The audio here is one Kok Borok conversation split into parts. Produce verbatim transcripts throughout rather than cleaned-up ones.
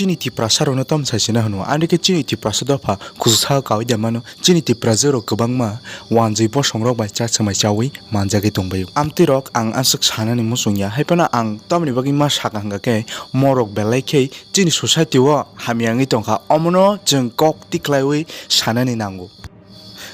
Chini Tiprasa rokno tamo sai sina hwno, ani khe chini Tiprasa dopha kuchuk sao kaui de mano, chini Tiprajwk rok kwbangma wanjwi bosong rok bai cha swmai chaui manjagwi tongbaio. Amtwi rok ang aswk sanani muchung ya, hai phano ang tamoni bagwi ma sakha hwnkha khe morok belai khe chini society o hamya wngwi tongkha, omono chwng kok tiklaiwi sanani nango.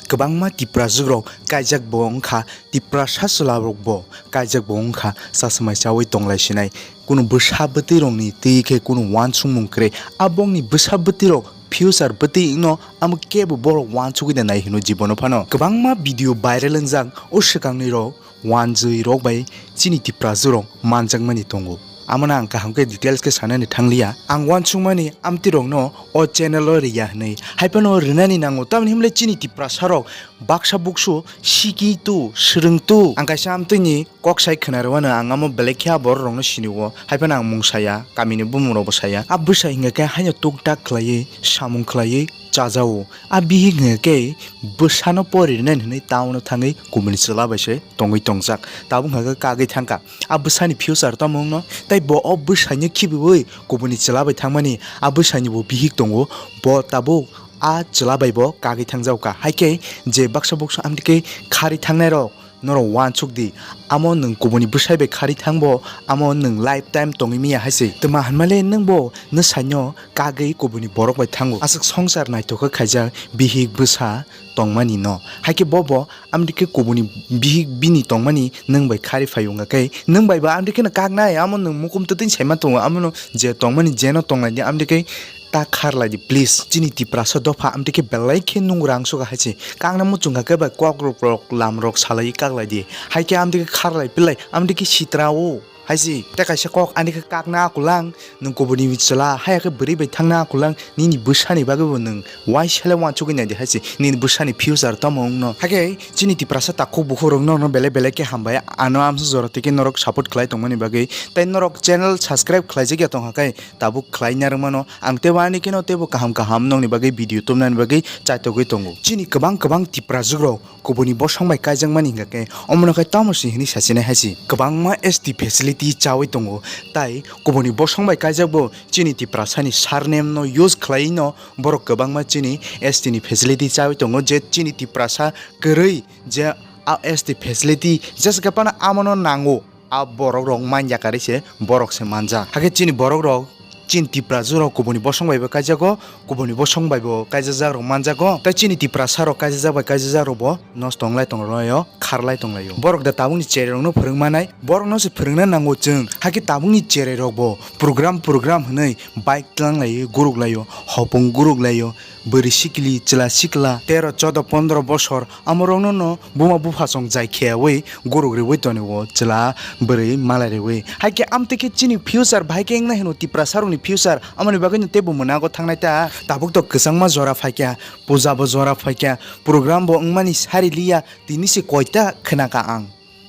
Kwbangma Tiprajwk rok kaijak bo wngkha, Tiprasa chwla rok bo kaijak bo wngkha, cha swmai chaui tonglai sinai. Kunu bwsa bwtwi rokni twi khe kunu wansukmung kwrwi. Abongni bwsa bwtwi rok future bwtwi wngno amo kebo borok wansugwi da nai hino jibono phano. Kwbangma video viral wngjak o swkangni rok wanjwi rok bai chini Tiprajwk rok manjakmani tongo. Amano ang kaham khe details khe sanani thangliya. Ang wansukmani amtwi rokno o channel o riya hwnwi. Hai phano rinani nango, tamoni hwnle chini Tiprasa rok baksa buksu siki tu, swrwng tu. Ang kaisa amtwini kok sai khwna rwmano, ang amo belai khe a borok rokno sini o. Hai phano ang mung saya, kamini bumung rokbo saya. A bwsa hingkha khe haino tuk tak khlaiwi, samung khlaiwi chajao. A bihik hingkha khe bwsano pori rinani hwnwi town o thangwi kubuni chwla bai se tongwi tongjak. Tabuk hingkha khe kagwi thangkha. A bwsani future tamo wngno? Tai bo o bwsaino khibiui kubuni chwla bai thangmani, a bwsaini bo bihik tongo. Bo tabuk a chwla bai bo kagwi thangjao kha. Hai khe je baksa buksu amtwi khe kharwi thangnai rok norok wansuk di. Amo nwng kubuni bwsai bai kharwi thangbo, amo nwng lifetime tongwi miya hai se. Twma hwnmale nwng bo nwsaino kagwi kubuni borok bai thango. Aswk swngchar naithok khe khaijak bihik bwsa tongmani no. Hai khe bo bo amtwi khe kubuni bihik bini tongmani nwng bai kharwi phai wngkha khe nwng bai bo amtwi kheno kaknai, amo nwng mukum twtwini saima tongo, amono je tongmani jeno tonglai di, amtwi khe ta kharlai di please. Chini Tiprasa dopha amtwi khe belai khe nungra wngsukha hai se. Kakna muchungkha khe bai kok rok rok lam rok salai kaklai di. Hai khe amtwi khe kharlai pilai, amtwi khe sitra o. Hai se, tei kaisa kok ani khe kakna akulang, nwng kubuni chwla, hai khe bwrwi bai thangna akulang, nini bwsani bagwi bo nwng waisale wansugwi nai di hai se, nini bwsani future tamo wngno. Hai khe chini Tiprasa takhuk bukhuk rok norokno belai belai khe hambai, ano amsa jora twi khe norok support khlai tongmani bagwi, tei norok channel subscribe khlaijak ya tongkha khe tabuk khlai narwkmano, ang teibo ani kheno teibo kaham kaham nokni bagwi video tubnani bagwi chaitogwi tongo. Chini kwbang kwbang Tiprajwk rok kubuni bosong bai kaijakmani hingkha khe omono khe tamo se hwnwi sachinai hai se. Kwbangma S T facility chaui tongo, tai kubuni bosong bai kaijak bo chini Tiprasani surname no use khlaiwi no borok kwbangma chini S T ni facility chaui tongo, je chini Tiprasa kwrwi je a S T facility jesa khe phano amono nango. A borok rok man yakarwi se borok se manjak. Hakhe chini borok rok chini Tiprajwk rok kubuni bosong bai bo kaijago, kubuni bosong bai bo kaijajak rok manjago. Tei chini Tiprasa rok kaijajak bai kaijajak rok bo nosto wnglai tong laio, kharlai tong laio. Borok da tabukni cherai rokno phwrwng manai, borok no se phwrwngna nango chwng. Hakhe tabukni cherai rok bo program program hwnwi bike tlang laio, guruk laio, hopung guruk laio, bwrwi sikli, chwla sikla, tero, chodo, pondro bosor, amorokno no buma buphasong jai kheyaui guruk riui tonio chwla bwrwi malai riui. Hai khe amtwi khe chini future bahai khe wngnai hwno Tiprasa rokni future, amoni bagwi no teibo mwnago thangnai ta. Tabuk to kwchangma jora phaikha, puja bo jora phaikha, program bo wngmani sari liya, tini se koita khwnakha ang.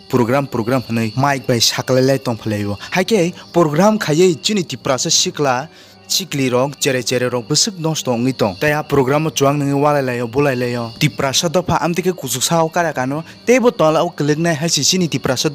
Program program hwnwi mic bai saklai lai tong phalai o. Hai khe program khaiwi chini Tiprasa sikla sikli rok, cherai cherai rok bwswk nosto wngwi tong. Tei a program o chuang nungwi walai lai o, bulai lai o. Tiprasa dopha amtwi khe kuchuk sao kara kano teibo tola o kwlwknai hai se chini Tiprasa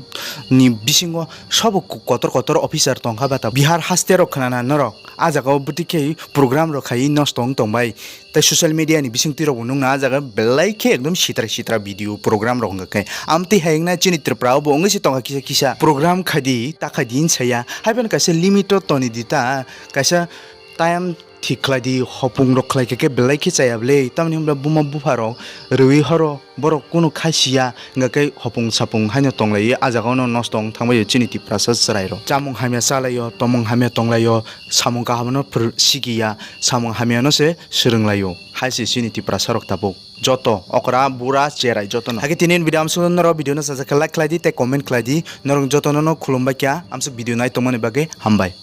ni bisingo sobo kotor kotor officer tongkha bata. Bihar haste rok khwnana norok a jaga o bwtwi khe program rok khaiwi nosto wng tong bai. Tei social media ni bisingtwi rok bo nukna ah jaga belai khe ekdom sitra sitra video program rok wngkha khe. Amtwi hai wngna chini Tripura o bo wngwi se tongkha kisa kisa program khai di, ta khai di hin saya. Hai phano kaisa limit o toni di ta, kaisa time thik khlai di, hopung rok khlai khe, khe belai khe chaya bwle. Tamoni hwnba buma bupha rok rwi horo borok kunu khai siya, hwnkha khe hopung sapung haino tong lai ah jaga o no nosto wng thang bai o chini Tiprasa chwrai rok. Chamung hamya cha lai o, tomung hamya tong lai o, samung kaham no phwrw-, sigi ya, samung hamya no se swrwng lai o, hai se chini Tiprasa rok tabuk. Joto okra, bura, cherai joto no. Hakhe tini ni video amsuk norok video no sajak khe like khlai di tei comment khlai di. Norok joto no no khulum bai kha, amsuk video nai tongmani bagwi hambai.